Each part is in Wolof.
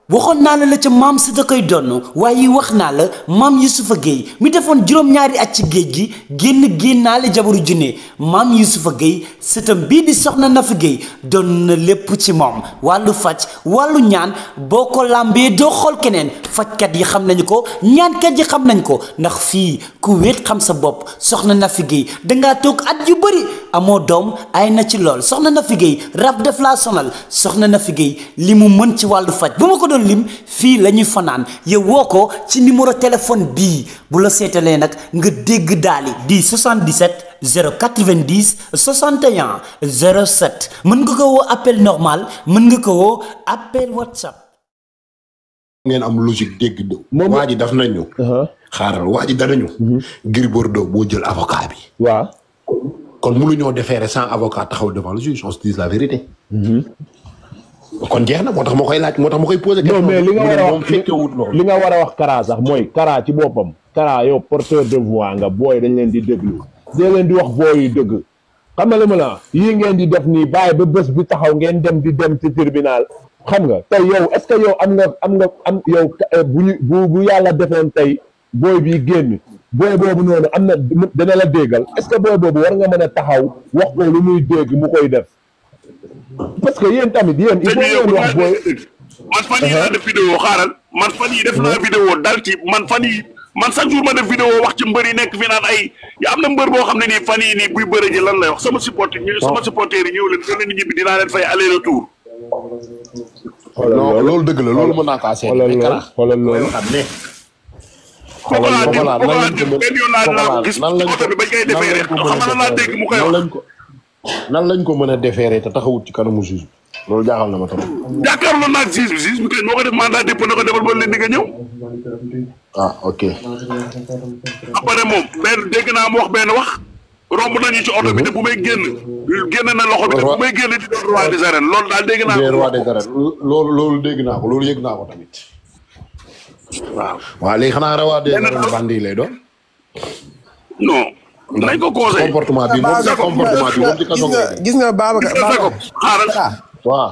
waxoon naa la ca maam si da koy donn waaye wax naa la maam Yusufa Gueye mi defoon juróom-ñaari at ci géej gi génnaale jabaru junne maam Yusufa Gueye sëtam bii di soxna Nafi Gueye doon na lépp ci moom wàllu faj wàllu ñaan boo ko làmbee doo xool keneen fajkat yi xam nañu ko ñaankat yi xam nañ ko ndax fii ku wéet xam sa bopp soxna Nafi Gueye dangaa toog at yu bëri amoo doom ay na ci lool soxna Nafi Gueye rab def laa sonal soxna Nafi Gueye li mu mën ci wàllu faj bu ma ko doon lim fii la ñuy fanaan yow woo ko ci numéro téléphone bii bu la seetalee nag nga dégg daali di 77 090 61 07 mën nga ko woo appel normal mën nga ko woo appel WhatsApp. ngeen am logique dégg do waa ji daf nañu xaaral waa ji danañu Gris Bordeaux boo jël avocat bi waaw kon mënuñoo déférer sans avocat taxaw devant le juge on se dit la vérité kon jeex na moo tax ma koy laaj moo tax ma koy posé question. non mais li nga war a wax fekkewut loolu li nga war a wax Kara sax mooy Kara ci boppam Kara yow porteur de voix nga booy dañ leen di déglu dee leen di wax booy yu dëgg xam nga li ma la yii ngeen di def nii bàyyi ba bés bi taxaw ngeen dem di dem ci tribunal xam nga tey yow est-ce que yow am yow bu yàlla defoon tey booy bi génn booy boobu noonu am na dana la déggal est-ce que booy boobu war nga mën a taxaw wax ko lu muy dégg mu koy def parce que yéen tamit yéen il faut ngeen wax booy man fan yii laa def vidéo xaaral man fan yii def naa vidéo dal ci man fan yii man chaque jour ma def vidéo wax ci mbër yi nekk fi naan ay ya am na mbër boo xam ne nii fan yii nii buy bëre ji lan lay wax sama supporter yi ñëw leen gën leen ñibbi dinaa leen fay aller retour. non loolu dëgg la loolu mën naa kaa seet. xoolal loolu xam ne. nan lañ ko mën a déférer te taxawut ci kanamu juge loolu jaaxal na ma trop. jàkkaarloo naag juge bi kay moo ko def mandat dépôt na ko defal ba leen di nga ñëw. ah ok. après moom benn dégg naa mu wax benn wax romb nañu ci oto bi ne bu may génn na loxo bi ne bu may génn di doon roi des arènes loolu daal dégg naa ko. roi des arènes loolu dégg naa ko loolu yëg naa ko tamit. waaw léegi xanaa roi des arènes bandi lay doon. non. nañ ko conseillé comportement bi moom ci kaso gis nga Babacar waaw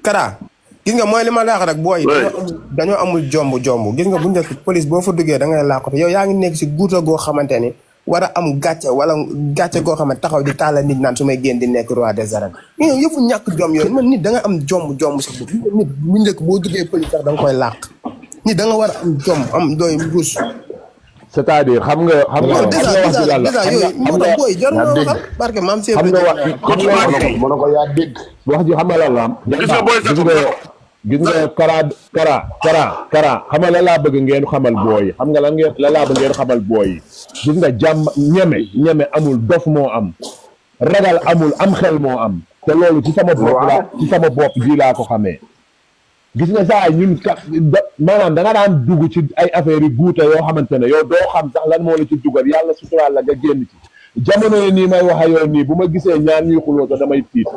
Kara gis nga mooy li ma laax rek booy dañoo amul jomb gis nga bu njëkk police boo fa duggee da ngay làqatu yow yaa ngi nekk si guuta goo xamante ni war a am gàcce wala gàcce goo xamante taxaw di tàlla nit naan su may génn di nekk roi des arènes yow yëfu ñàkk jom yooyu man nit da nga am jomb sa bopp nit bu njëkk boo duggee police sax da nga koy làq nit da nga war a am jom am dooy mbuus c'est-à-dire xam nga wax ci yàlla moo tax booy jar na waxal parce que maam Seydou xam nga wax ko yaa dégg wax ji xam nga lan la am gis nga Kara xam nga la laa bëgg ngeen xamal booy xam nga la laa bëgg ngeen xamal booy gis nga jàmm ñeme amul dof moo am ragal amul am xel moo am te loolu ci sama bopp ji laa ko xamee gis nga saa ñun maanaam da nga daan dugg ci ay affaire yu guute yoo xamante ne yow doo xam sax lan moo la ci dugal yàlla suturaal la nga génn ci jamono yi nii may wax ak yow nii bu ma gisee ñaan ñuy xuloo ko damay tiit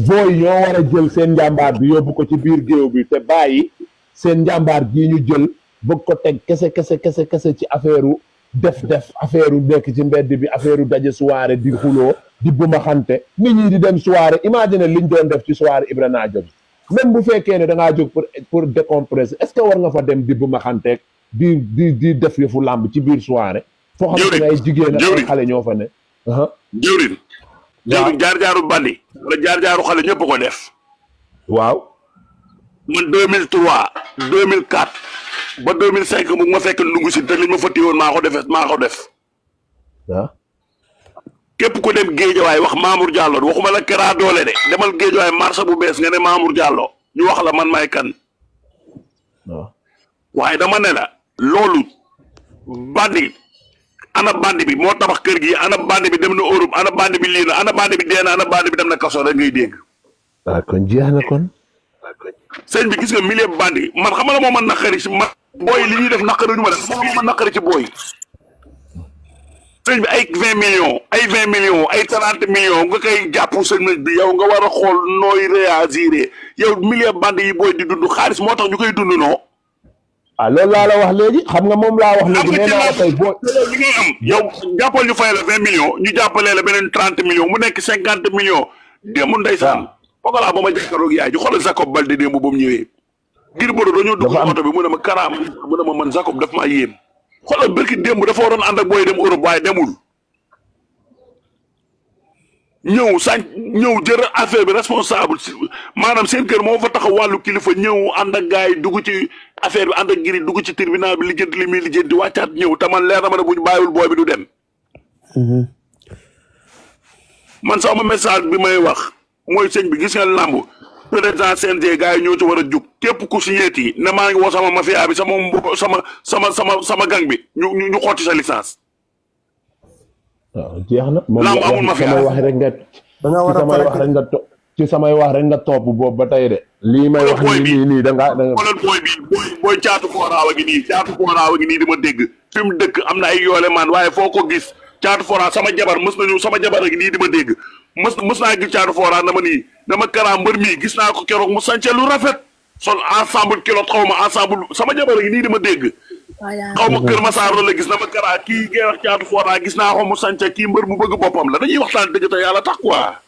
booy ñoo war a jël seen njàmbaar bi yóbbu ko ci biir géew bi te bàyyi seen njàmbaar gii ñu jël bëgg ko teg kese ci affaire u def affaire u nekk ci mbedd bi affaire u daje soirée di xuloo di bu ma xante nit ñi di dem soirée imagine liñ doon def ci soirée Ibra Nadio bi même bu fekkee ne da ngaa jóg pour décompresser est-ce que war nga fa dem di bu ma xanteeg di def yëfu làmb ci biir soirée foo xam ne ay jigéen ak ay xale ñoo fa ne jëwrin jaar-jaaru bandi wala jaar-jaaru xale ñëpp ko def waaw man 2003 2004 ba 2005 mu ma fekk ndungu si te li ma fa téewoon maa ko def waaw képp ku dem géejawaay wax Mamour Diallo waxuma la Kara doole de demal géejawaay marché bu bees nga ne Mamour Diallo ñu wax la man may kan waaye dama ne la loolu bandi ana bandi bi moo tabax kër gi ana bandi bi dem na Europe ana bandi bi lii na ana bandi bi dee na ana bandi bi dem na kaso rek ngay dégg. kon jeex na kon. sëñ bi gis nga milieu bandi man xam nga moo man naqari si man booy li ñuy def naqari ñu ma def moo man naqari ci booy. sëñ bi ay 20 millions ay 30 millions nga koy jàpp sëñ bi yow nga war a xool nooy réagir yow milieu bandi yi booy di dund xaalis moo tax ñu koy dund noo. loolu laa la wax léegi xam nga moom laa wax léegi nee naa la tey boo li ngay am yow jàppal ñu fay la 20 millions ñu jàppalee la beneen 30 millions mu nekk 50 millions démb ndeysaan Pokola ba ma jàkkaarloog yaay ji xoolal Jacob Baldé démb ba mu ñëwee. Gris Bordeaux dañoo dugg oto bi mu ne ma Kara mu ne ma man Jacob daf maa yéem. xoolal barki démb dafa waroon ànd ak booy dem Europe waaye demul. ñëw jër affaire bi responsable maanaam seen kër moo fa taxaw wàllu kilifa ñëw ànd ak gars yi dugg ci affaire bi ànd ak Gris dugg ci tribunal bi lijjanti li muy lijjanti wàccaat ñëw te man leer na ma ne bu ñu bàyyiwul booy bi du dem. man sama message bi may wax mooy sëñ bi gis nga làmb président CNG gars yi ñoo ci war a jug képp ku si ñeeti ne maa ngi woo sama mafia bi sama gang bi ñu xotti sa licence. waaw jeex na. làmb amul mafia samay wax rek nga. ci samay wax rek nga topp boobu ba tey de. lii may wax nii da nga xoolal booy caatu fooraawa gi nii di ma dégg fi mu dëkk am na ay yoole man waaye foo ko gis caatu foora sama jabar sama jabar gi nii di ma dégg mës naa gis caatu foora dama Kara mbër mii gis naa ko keroog mu sànce lu rafet sol ensemble kilo xaw ma ensemble sama jabar gi nii di ma dégg xaw ma Kër Masaar la gis dama Kara kii ngay wax caatu foora gis naa ko mu sànce kii mbër mu bëgg boppam la dañuy waxtaan dëgg te yàlla tax quoi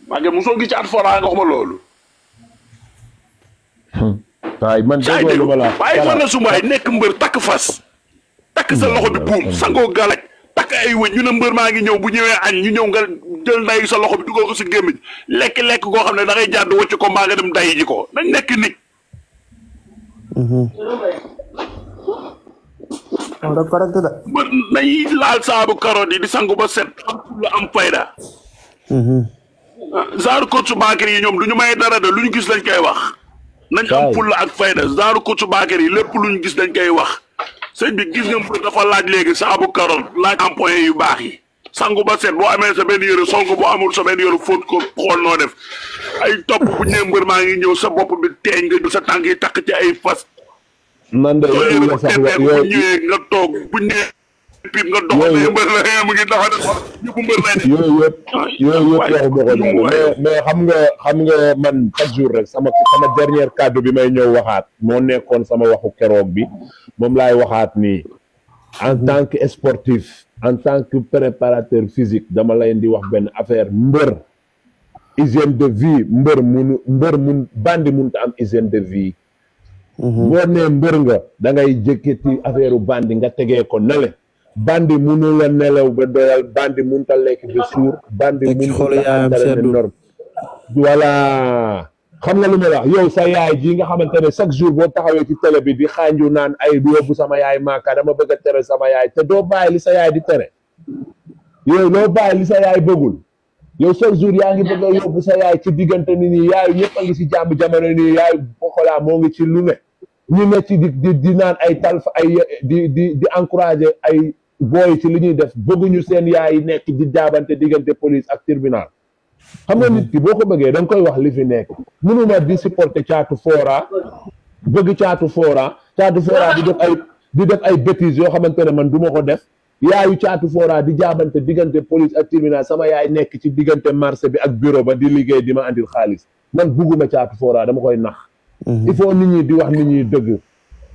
maa ngi mosoo gis caatu foora nga wax ma loolu. waaye man déggoo lu ma la waaye fan la sumbaay nekk mbër takk fas takk sa loxo bi buum sangoo galaj takk ay wëñ ñu ne mbër maa ngi ñëw bu ñëwee añ ñu ñëw nga jël nday sa loxo bi dugal ko si gémmiñ lekk goo xam ne da ngay jàdd wëcc ko mbaa nga dem dayi ji ko nañ nekk nit. mbër nañuy laal saabu karoot yi di sangu ba set lu am fayda. genre coach Bakary yi ñoom du ñu may dara de lu ñu gis lañ koy wax. nañ am fulla ak fayda genre coach Bakary yi lépp lu ñu gis dañ koy wax. sëñ bi gis nga mbër dafa laaj léegi saabu karoot laaj empoint yu baax yi sangu ba set boo amee sa benn yëre sol ko boo amul sa benn yëre fóot ko xool noo def ay topp bu ñu nee mbër maa ngi ñëw sa bopp bi teeñ nga jël sa tànk yi takk ci ay fas. man de yooyu la sax bu ñëwee nga toog bu ñu nee pip nga dox ne mbër la mu ngi taxaw de ñëpp mbër lay def. yooyu yëpp mais xam nga man chaque jour rek sama dernière kàddu bi may ñëw waxaat moo nekkoon sama waxu keroog bi moom laay waxaat nii en tant que sportif en tant que préparateur physique dama leen di wax benn affaire mbër hygiène de vie mbër mun bandi munta am hygiène de vie. boo nee mbër nga da ngay jëkkati affaire bandi nga tegee ko nale bandi munu la nelaw ba doyal bandi munta lekk ba suur bandi munta àndale norme voilà xam nga lu ma la wax yow sa yaay ji nga xamante ne chaque jour boo taxawee ci télé bi di xaanju naan ay du yóbbu sama yaay maaka dama bëgg a tere sama yaay te doo bàyyi li sa yaay di tere yow loo bàyyi li sa yaay bëggul yow chaque jour yaa ngi bëgg a yóbbu sa yaay ci diggante nit ñi yaayu ñëpp a ngi si jàmm jamono nii yaayu Pokola moo ngi ci lu ne ñu ne ci di naan ay talfa ay di encourager ay booy ci li ñuy def bëgguñu seen yaay nekk di jaabante diggante police ak tribunal xam nga nit ki boo ko bëggee da nga koy wax li fi nekk mënuma di supporter caatu foora bëgg caatu foora di def ay bêtises yoo xamante ne man du ma ko def yaayu caatu foora di jaabante diggante police ak tribunal sama yaay nekk ci diggante marché bi ak bureau ba di liggéey di ma andil xaalis man bugguma caatu foora dama koy nax il faut nit ñi di wax nit ñi dëgg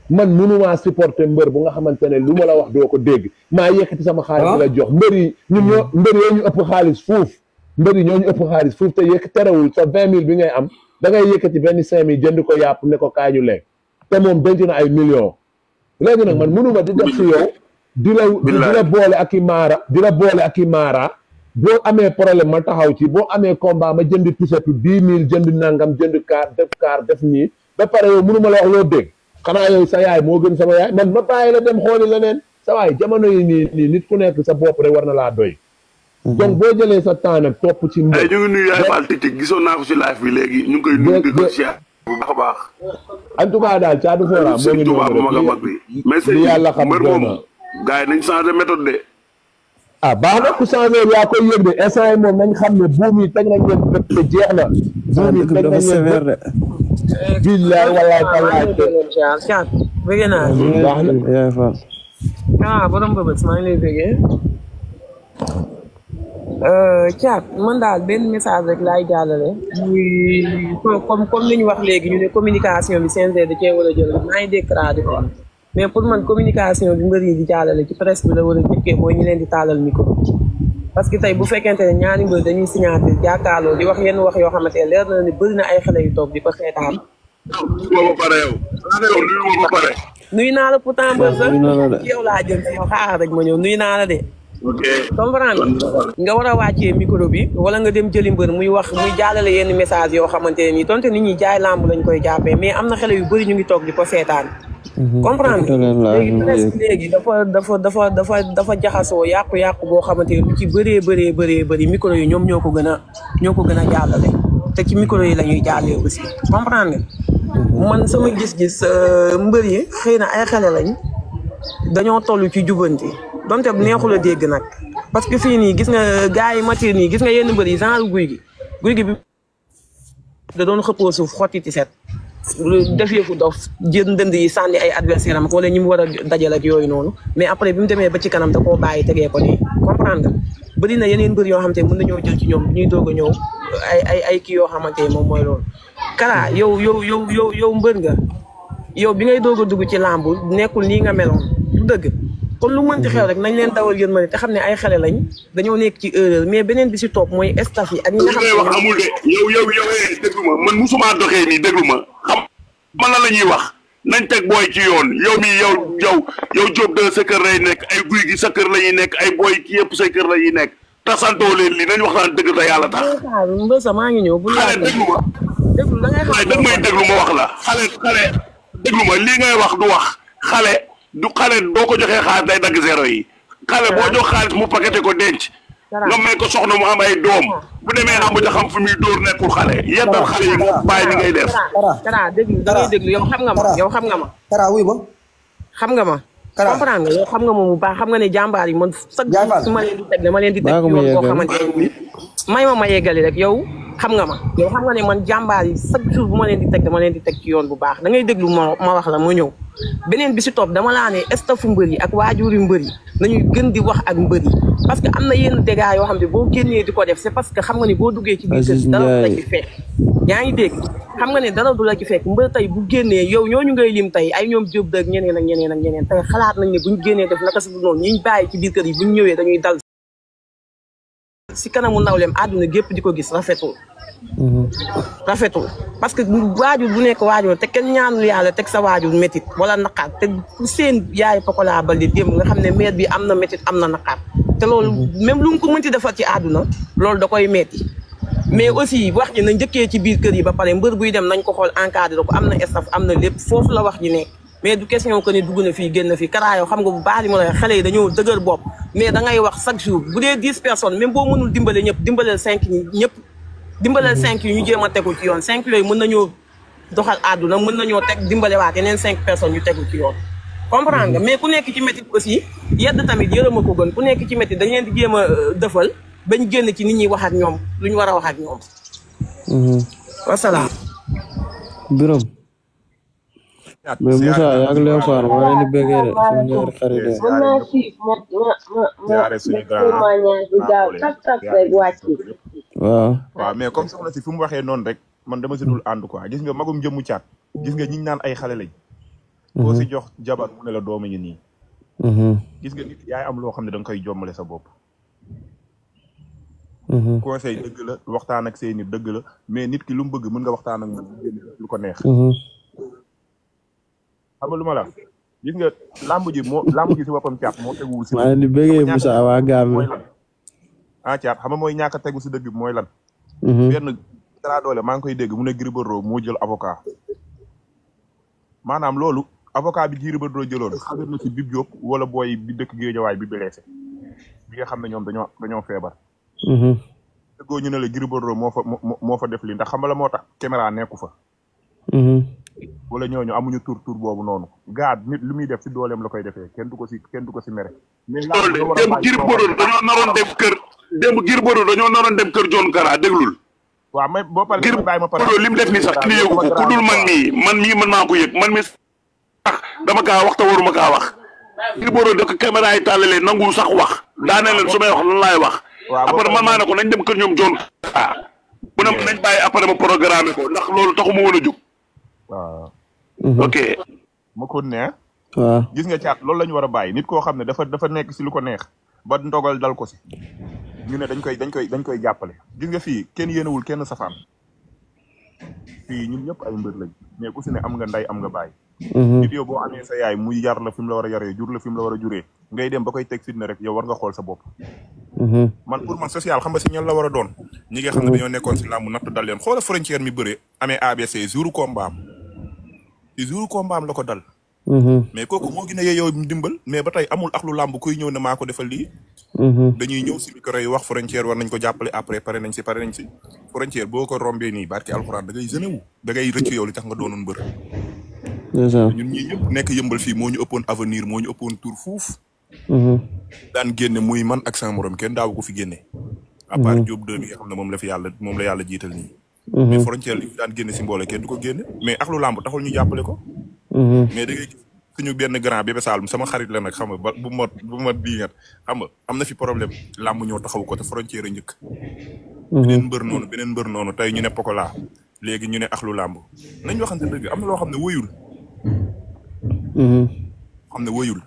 man mënumaa supporter mbër bu nga xamante ne lu ma la wax doo ko dégg maa yëkkati sama xaalis la jox mbër yi ñu ëpp xaalis fuuf mbër yi ñoo ñu ëpp xaalis fuuf te yëkk terewul sa 20 000 bi ngay am da ngay yëkkati benn 5 000 jënd ko yàpp ne ko kaay ñu lekk te moom denc na ay millions léegi nag man mënuma di def si yow di la boole ak i maara boo amee problème ma taxaw ci boo amee combat ma jënd tisetu 10 000 jënd nangam jënd kaar def nii ba pare yow mënuma la wax loo dégg xanaa yow sa yaay moo gën sama yaay man ma bàyyi la dem xooli leneen sa waay jamono yi nii nit ku nekk sa bopp rek war na laa doy donc boo jëlee sa temps nag topp ci mbir. ñu ngi nuyu yaay Fall Tic gisoon naa ko si live bi léegi ñu ngi koy nuyu di ko siyaar bu baax a baax. en tout cas daal caatu foora moo ngi noonu rek mais sëñ bi mbër moom gars yi nañ changé méthode de. baax na ku changé yaa koy yëg de instant yi moom nañ xam ne buum yi teg nañ leen bët te jeex na. buum yi teg nañ leen bët. billaay wallaay tallaay. Thiat bëgg naa. baax na. borom bëbës maa ngi lay bëggee. Thiat man daal benn message rek laay jàllale muy comme li ñu wax léegi ñu ne communication bi CNG da cee war a jël maa ngi déclaré ko mais pour man communication bi mbër yi di jàllale ci presse bi la war a njëkkee mooy ñu leen di taalal micro parce que tey bu fekkente ne ñaari mbër dañuy signaté jàkkaarloo di wax yenn wax yoo xamante ne leer na ne bëri na ay xale yu toog di ko seetaan. boobu pare yow. nuyu ma ba pare. nuyu naa la pourtant mbër sax yow laa jëm si yow xaaral rek ma ñëw nuyu naa la de. ok comprendre nga war a wàccee micro bi wala nga dem jëli mbër muy wax muy jàllale yenn message yoo xamante ne nii tonte nit ñi jaay lamb lañ koy jàppee mais am na xale yu bëri ñu ngi toog di ko seetaan. comprendre léegi presque léegi dafa jaxasoo yàqu-yàqu boo xamante ne lu ci bëree bëri micro yi ñoom ñoo ko gën a jàllale te ci micro yi la ñuy jàllee aussi comprendre man sama gis-gis mbër yi xëy na ay xale lañ dañoo toll ci jubanti donte neexul a dégg nag parce que fii nii gis nga gars yi matir nii gis nga yenn mbër yi genre guy gi bi da doon xëppoo suuf xotti ti set def yëfu dof jël ndënd yi sànni ay adversaire am wala ñi mu war a dajal ak yooyu noonu mais après bi mu demee ba ci kanam da koo bàyyi tegee ko nii comprendre nga bëri na yeneen mbër yoo xamante ne mën nañoo jël ci ñoom ñuy doog a ñëw ay kii yoo xamante ne moom mooy loolu Kara yow mbër nga yow bi ngay doog a dugg ci làmb nekkul nii nga meloon du dëgg kon lu mënti xew rek nañ leen dawal yéen ma ne te xam ne ay xale lañ dañoo nekk ci erreur mais beneen bi si topp mooy staff yi ak ñi nga xam ne wax amul de yow déglu ma man musuma doxee nii déglu ma xam man la ñuy wax nañ teg booy ci yoon yow mi yow Diop de sa kër lay nekk ay guy gi sa kër la ñuy nekk ay booy ki yëpp sa kër la ñuy nekk tasantoo leen lii nañ waxtaan dëgg te yàlla tax mbësa maa ngi ñëw bu xale déglu ma da ngay xam dag may déglu ma wax la xale déglu ma lii ngay wax du wax xale boo ko joxee xaalis day dagg zéro yi xale boo jox xaalis mu paqueté ko denc nga may ko soxna mu am ay doom bu demee am ja xam fu muy dóor nekkul xale yeddal xale yi nga bàyyi li ngay def Kara déglu da ngay déglu yow xam nga ma Kara wuy ma xam nga ma comprendre nga yow xam nga moom bu baax xam nga ne jàmbaar yi man chaque su ma leen di teg dama leen di teg yoon boo xamante ne may ma yeggali rek yow xam nga ma yow xam nga ne man jàmbaar yi chaque jour bu ma leen di teg dama leen di teg ci yoon bu baax da ngay déglu ma wax la ma ñëw beneen bi si topp dama laa ne staffu mbër yi ak waajuri mbër yi nañuy gën di wax ak mbër yi parce que am na yenn dégâts yoo xam ne boo génnee di ko def c'est parce que xam nga ni boo duggee ci biir kër dara du la ci fekk yaa ngi dégg xam nga ne dara du la ci fekk mbër tey bu génnee yow ñooñu ngay lim tey ay ñoom Diop dëgg ñeneen tey xalaat nañ ne buñ génnee def naka si noonu ñuñ bàyyi ci biir kër yi buñ ñëwee dañuy dal si kanamu nawleem àdduna gépp di ko gis rafetul parce que waajur bu nekk waajur te kenn ñaanul yàlla teg sa waajur métit wala naqaar te seen yaay Pokola Baldé démb nga xam ne maire bi am na métit am na naqaar te loolu même lu mu ko mënti defar ci àdduna loolu da koy metti mais aussi wax ji na njëkkee ci biir kër yi ba pare mbër buy dem nañ ko xool encadré ko am na staff am na lépp foofu la wax ji nekk mais du question que ne dugg na fii génn fii Kara yow xam nga bu baax li ma la xale yi dañoo dëgër bopp mais da ngay wax chaque jour bu dee 10 personnes même boo mënul dimbale ñëpp dimbaleel 5 ñi ñëpp dimbaleel 5 yi ñu jéem a tegu ci yoon 5 yooyu mën nañoo doxal àdduna mën nañoo teg dimbale waat yeneen 5 personnes ñu tegu ci yoon comprendre nga mais ku nekk ci métit aussi yedd tamit yërëma ko gën ku nekk ci métit dañ leen di jéem a dëfal bañ génn ci nit ñi wax ak ñoom lu ñu war a wax ak ñoom wasalaam Biram mais Moussa yaa ngi Léopard maa leen di bëggee de suñu ñaari xarit de mën naa siif waaw mais comme soxna si fu mu waxee noonu rek man dama si dul ànd quoi gis nga magum jëmmu caat gis nga ñiñ naan ay xale lañ boo si jox jabar mu ne la doomu ngi nii gis nga nit yaay am loo xam ne da nga koy jommale sa bopp conseil dëgg la waxtaan ak say nit dëgg la mais nit ki lu mu bëgg mën nga waxtaan ak moom lu ko neex xam nga lu ma la gis nga lamb ji si boppam caat moo teguwul si maa leen di bëggee Moussa waa Gambie caat xam nga mooy ñàkk a tegu si dëgg bi mooy lan benn Dara Doole maa ngi koy dégg mu ne Gris Bordeaux moo jël avocat maanaam loolu avocat bi Gris Bordeaux jëloon xabar na si Bib Diop wala booy bi dëkk Géejawaay bi blessé bi nga xam ne ñoom dañoo feebar dëggoo ñu ne la Gris Bordeaux moo fa def lii ndax xam nga la moo tax caméra nekku fa wala ñooñu amuñu tur boobu noonu gaa nit lu muy def si dooleem la koy defee kenn du ko si mere mais démb Gris Bordeaux dañoo naroon dem kër Gris Bordeaux dañoo naroon dem kër John Kara déglul waaw mais boo paree Gris Bordeaux li mu def nii sax ki yëgu ko ku dul man mii maa ko yëg man mi sax dama kaa wax te waruma kaa wax Gris Bordeaux da ko caméra yi tàllalee nangu sax wax daane leen su may wax lan laay wax après man maa ne ko nañ dem kër ñoom John Kara mu ne nañ bàyyi après ma programme ko ndax loolu taxu ma woon a jóg waaw ok ma ko ne waaw gis nga caat loolu la ñu war a bàyyi nit koo xam ne dafa nekk si lu ko neex ba ndogal dal ko si ñu ne dañ koy jàppale gis nga fii kenn yéenewul kenn safaan fii ñun ñëpp ay mbër lañ mais ku si ne am nga nday am nga baay. nit yow boo amee sa yaay muy yar la fi mu la war a yaree jur la fi mu la war a juree ngay dem ba koy teg fitna rek yow war nga xool sa bopp. man pour man social xam nga si ñan la war a doon. ñi nga xam ne dañoo nekkoon si làmb natt dal leen xoola frontière mi bëre amee ABC jour combat am ci jour combat am la ko dal. mais kooku moo gën a yeyoo dimbal mais ba tey amul ak lu làmb kuy ñëw ne maa ko defal lii. dañuy ñëw si micro yi wax frontière war nañ ko jàppale après pare nañ si frontière boo ko rombee nii barki alxuraan da ngay gënewu da ngay rëcc yow li tax nga doonoon mbër. ñun ñii ñëpp nekk yëmbal fii moo ñu ëppoon avenir moo ñu ëppoon tour fuuf. daan génne muy man ak sama morom kenn daaw ko fi génne. à part Diop 2 bi nga xam ne moom la yàlla jiital nii. mais frontière li daan génne si mboole kenn du ko génne mais ak lu làmb taxul ñu jàppale ko. mais da ngay gis suñu benn grand Bébé Saloum sama xarit la nag xam nga ba bu ma bii nga xam nga am na fi problème làmb ñoo taxaw ko te frontière a njëkk. beneen mbër noonu tey ñu ne Pokola léegi ñu ne ak lu làmb nañ waxante dëgg am na loo xam ne wëyul. xam ne wëyul